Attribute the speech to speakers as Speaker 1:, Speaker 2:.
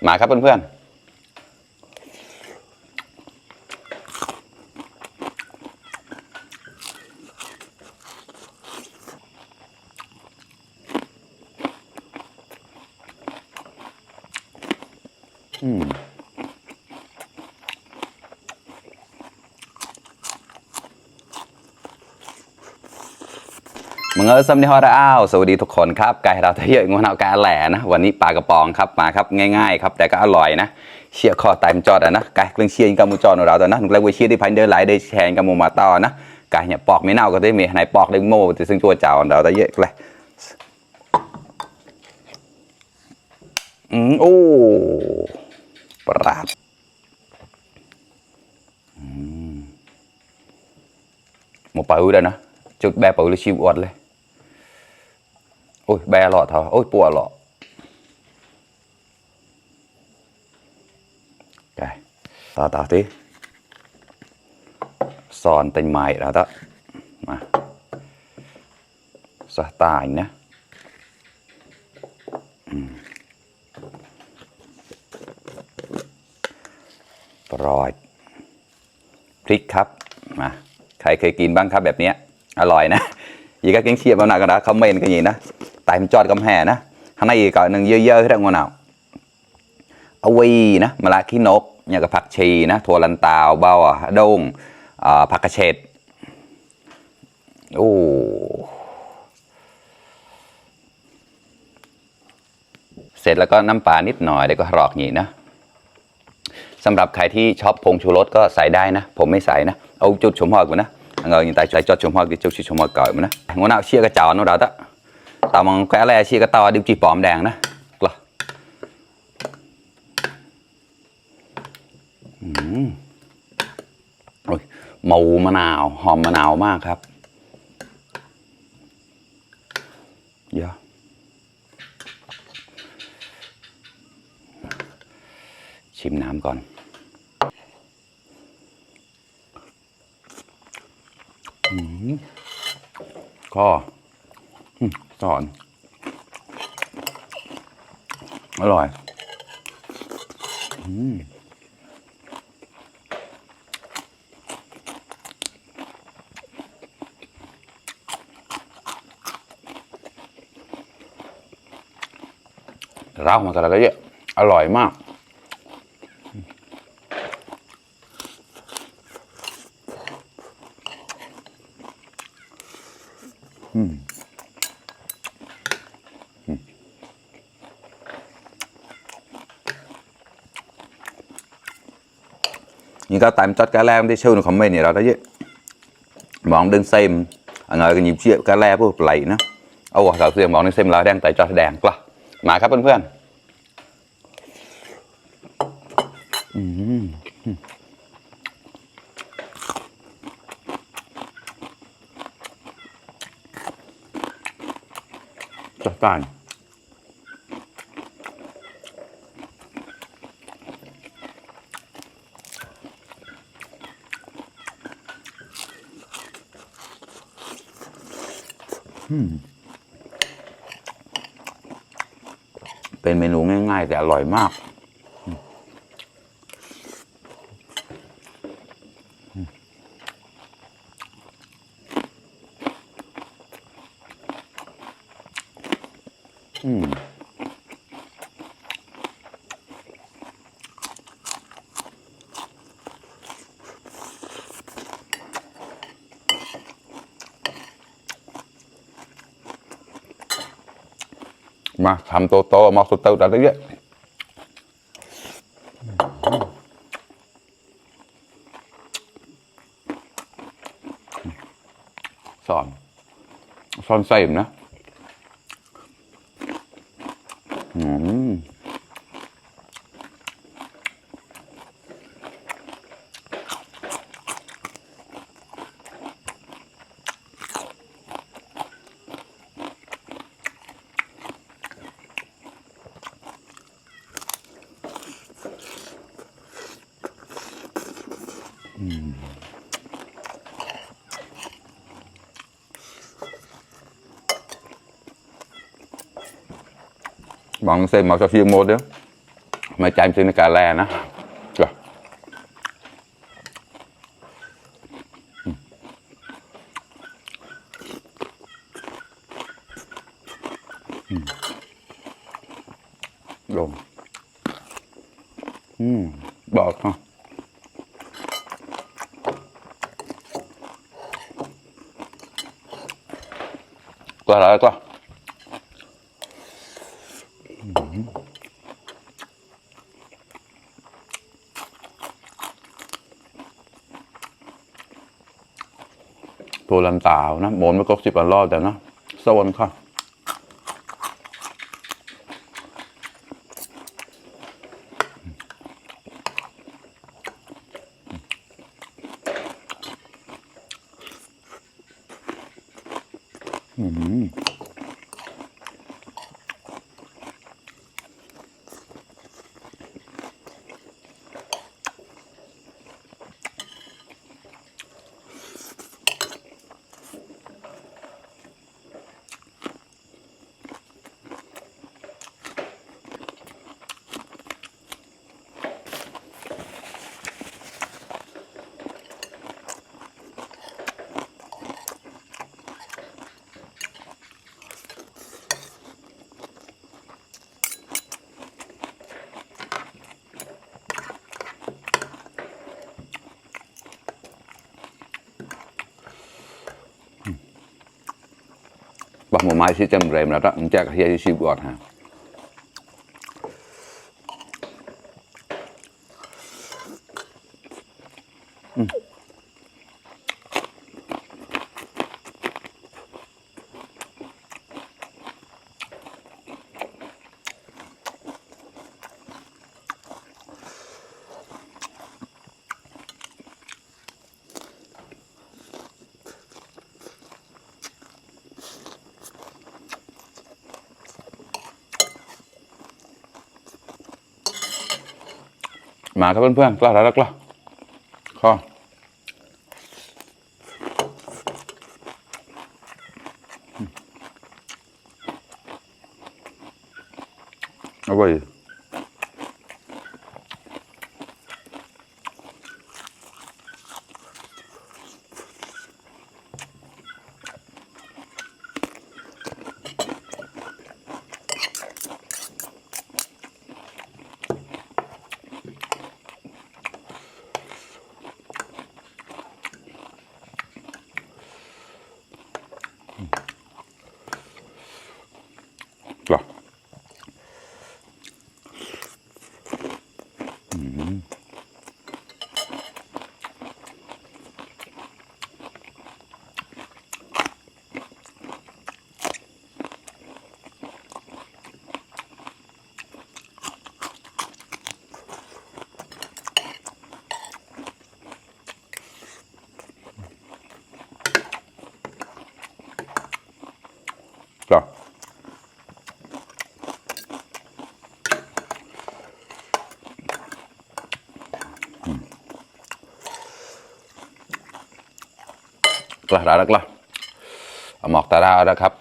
Speaker 1: มาครับเพื่อนมึงสวัสดีฮอร์อ้าวสวัสดีทุกคนครับไก่เราทะเยอะงวนเอากาแหล่นะวันนี้ปลากระป๋องครับมาครับง่ายๆครับแต่ก็อร่อยนะเชี่ยคอไตมันจอดนะไก่เครื่องเชียร์กับมูจอดของเราตอนนั้นเราไปเชียร์ที่พันเดอร์ไลท์ได้แชร์กับมูมาต่อนะไก่เนี่ยปอกไม่เน่าก็ได้มีไหนปอกได้โม่แต่ซึ่งตัวเจ้าเราทะเยอะเลยโอ้ปราดหมดไปอุ้ยได้นะจุดแบบไปเลยชิวอดเลยโอ้ยแบหล่อเถอะโอ้ยปวดหล่อไก่ต่อที่สอนเต็มไม้แล้วต่อมาสะตายนะปล่อยพริกครับมาใครเคยกินบ้างครับแบบนี้อร่อยนะยี่ก็เก่งเชียบเอาหนักกันนะเขาเมนกันอย่างนี้นะไต่มันจอดกำแห่นะข้างในอีกก่อนหนึ่งเยอะๆที่ทางวันเอาเอาไว้นะมะละขี้นกเนี่ยกับผักชีนะถั่วลันเตาเบาดงผักกระเฉดโอ้เสร็จแล้วก็น้ำปลานิดหน่อยแล้วก็หลอกหนีนะสำหรับใครที่ชอบผงชูรสก็ใส่ได้นะผมไม่ใส่นะเอาจุดชมหอกกูนะngười ta chạy cho chúng họ cái chút chúng họ cởi mà nè ngón nào chia cái chảo nó đó đó tao mong cái lẹ chia cái to đi chỉ bỏm đèn nè rồi màuมะนาวหอมมะนาวมากครับเยอะชิมน้ำก่อนก็สอนอร่อยเรามากันแล้วเยอะอร่อยมากnhững cái time chót cá lem đi sâu nó comment này đó đấy chứ món đừng xem ngồi cái nhịp chuyện cá lem của lại nó ô giờ xem món đừng xem là đang tại cho đèn quá mà các พื่อนจัดการเป็นเมนูง่ายๆแต่อร่อยมากมาทำโตๆมาสุดเตาแต่เยอะสอนใส่นะbằng xem màu cho riêng một nữa มาจานซึ่งในการแล่นะจ้ะลงบอกฮะตัวอะไรตัวตัวลันตาวนะโมนไม่ก็10 อันรอดแต่นะโซนค่ะbọc một mai sẽ châm rèm là đó chắc là dây siêu gọt hảมาครับเพื่อนๆกล้าแล้วกล้าข้อเอาไว้กล้ากล้าแล้วกล้าเอาหมอกตาดาวนะครับ